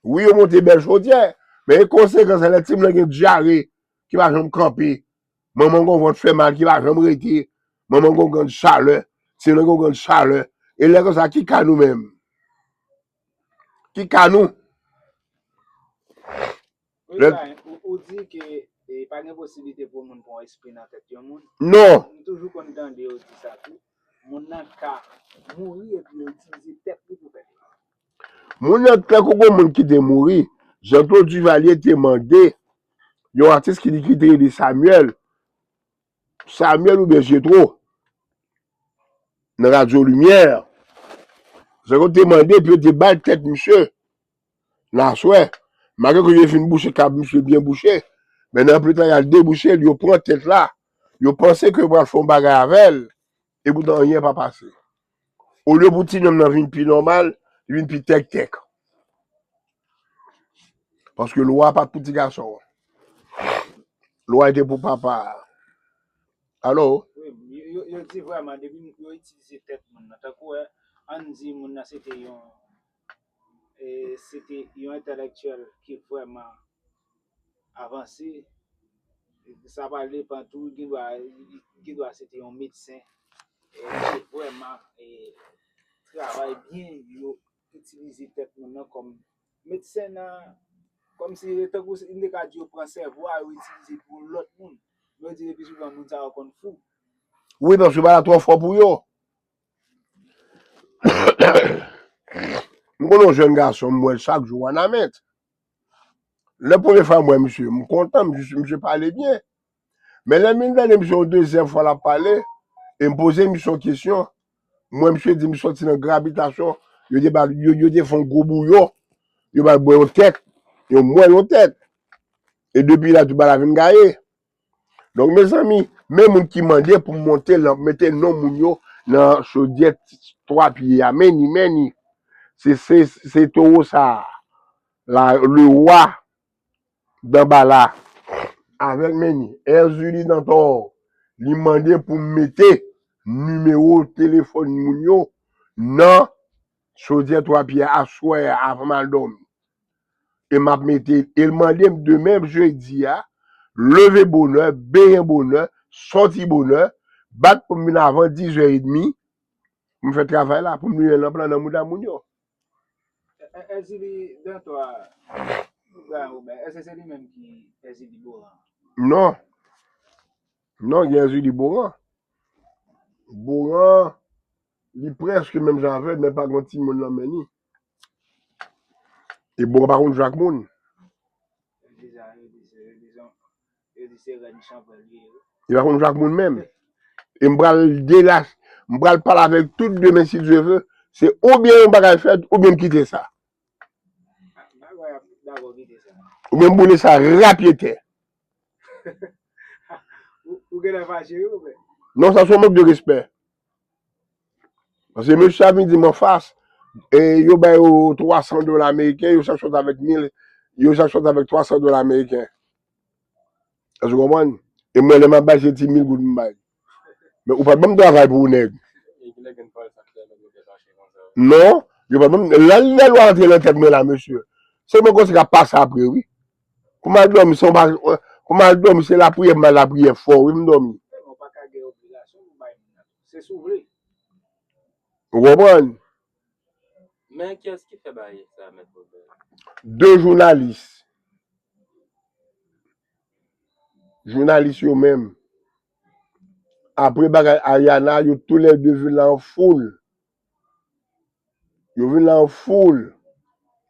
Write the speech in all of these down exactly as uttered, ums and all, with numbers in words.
Wi, yo monte bèl chodyè, men e konsekans la, lè timoun nan gen dyare ki pa janm kanpe, manman gon vant fè mal ki pa janm rete, manman gon grann chalè, timoun nan gon grann chalè. E lè konsa, ki ka nou menm? Ki ka nou? Lè- Ou, ou di ke e, pa gen posiblite pou moun pran espri nan tèt yon moun. Non. M toujou konn tande yo di sa tou. Moun nan ka mouri epi yo itilize tèt li pou fè li. Moun nan, tankou gon moun ki te mouri, Jean Claude Duvalier te mande yon atis ki li ki te rele Samuel, Samuel oubyen Jetro, nan Radyo Limyè. Jean Claude te mande pou yo te ba l tèt misye nan aswè. Malgre ke yo fin bouche kab misye byen bouche, men nan pita y al debouche l, yo pran tèt la. Yo panse ke yo pral fè yon bagay avè l, epoutan anyen pa pase. Olye pou ti nonm nan vin pi nòmal, li vin pi tèktèk. Paske lwa pa t pou ti gason an. Lwa te pou papa a. Alo? Wi, yo, yo, yo di vrèman, depi yo itilize tèt moun nan, tankou, eh, ann di moun nan se te yon, eh, se te yon entèlektyèl ki vrèman avanse, sa pral depann tou, gen dwa, gen dwa se te yon medsen, eh, ki vrèman, eh, travay byen, yo itilize tèt moun nan kòm medsen nan, kòmsi, tankou m te ka di yo pran sèvo a, yo itilize pou lòt moun. Yo di le pi souvan moun sa yo konn fou. Wi, paske bagay la twò fò pou yo. M konn yon jèn gason, m wè l chak jou, Wanament. Lè premye fwa m wè misye, m kontan, m jis, misye pale byen. Men lè m vin tande misye yon dezyèm fwa l ap pale, e m poze misye yon kesyon, m wè misye di misye sòti nan grabitasyon, yo te ba, yo, yo te fè yon gwo bouyon, yo ba l bwè yon tèt, yo mwen yon tèt. E depi la, tout bagay la vin gaye. Donk, mezanmi, men moun ki mande pou m monte lan, mete non moun yo nan chodyè twa pye a, men ni, men ni. Se, se, se towo sa a, la, le roi Danbala, avèk men ni, Èzili Dantò, li mande pou m mete nimewo telefòn moun yo nan chodyè twa pye a aswè a avan m al dòmi. E m ap mete, e l mande m demen jedi a, leve bonè, benyen bonè, sòti bonè, bat pou m vin avan diz è edmi, pou m fè travay la, pou m limen lanp lan nan mouda moun yo. È-, Èzili Dantò a, Brian Robert, èske se li menm ki Èzili Boran? Non. Non, gen Èzili Boran. Boran, li prèske menm jan avè l, men pa gen yon timoun nan men li. E Boran pa konn jwe ak moun. Yo di sa, yo di se, yo di se, yo di se rèn chanpè li ye, wi. Li pa konn jwe ak moun menm. E m pral delach, m pral pale avèk tout demen si Dye ve, se oubyen yon bagay fèt, oubyen m kite sa. Bagay ap dakò kite sa. Oubyen m boule sa rapyetè. Ou, ou genlè fache, wi, ou menm. Non, sa se yon mank de respè. Paske mesye a vin di m anfas, e yo ba yo twa san dola ameriken, yo chak sòti avèk mil, yo chak sòti avèk twa san dola ameriken. Èske w konprann? E mwen, lè m ap bay, se ti mil goud m bay. Men ou pa t ban m travay pou yon nèg. Non, yo pa t ban m, lè, lè lwa antre nan tèt mwen la, mesye. Se mwen konsa k ap pase apre, wi. Pou m al dòmi, se yon pa, pou m al dòmi, se lapriyè, m al lapriyè fò, wi, m dòmi. Ou pa ka gen obligasyon pou bay moun nan. Se si w vle. Ou konprann? Men kiyès ki fè bagay sa, Mèt Robert? De jounalis. Jounalis yo menm. Apre bagay Ariana, yo toulède vin la an foul. Yo vin la an foul.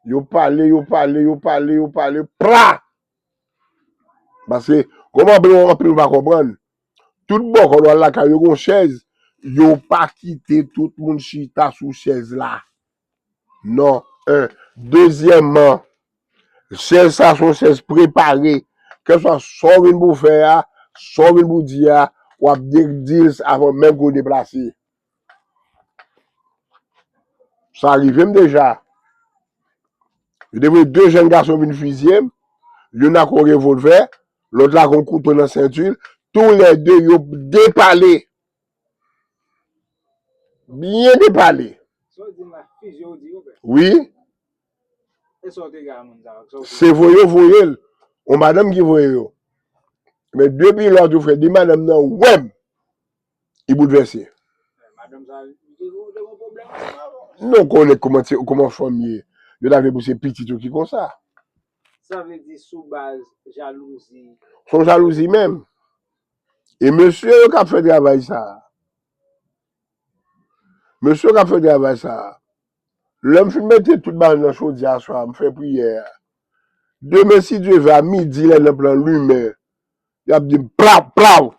Yo pale, yo pale, yo pale, yo pale. Pra! Paske, kòm anpil, anpil pa konprann, tout bò kò w al lakay yo gon chèz, yo pa kite tout moun chita sou chèz la. Non. En. Dezyèmman, chèz sa se yon chèz prepare. Kèlswa sa w vin pou fè a, sa w vin pou di a, w ap de-, di l avan menm ke w deplase. Sa rive m deja. Yo te voye de jèn gason vin fizye m. Youn ak yon revòlvè, lòt la ak yon kouto nan senti l. Toulède yo depale. Byen depale. Sa w di m la, fizye w di yo, bè. Wi. Se voye yo voye l. Yon madanm ki voye yo. Men depi lòt ou fè de madanm nan wè m, li boudvèse. Non, konnen kòman se, kòman fanm ye. Yo ta vle pou se pitit yo ki konsa. Sa vle di sou baz jalouzi. Se yon jalouzi menm. E mesye yo k ap fè travay sa. Mesye yo k ap fè travay sa. Lè m fin mete tout bagay nan chodyè aswè a, m fè priyè a. Demen, si Dye vle, a midi, lè lanp lan limen, y ap di m plaw, plaw.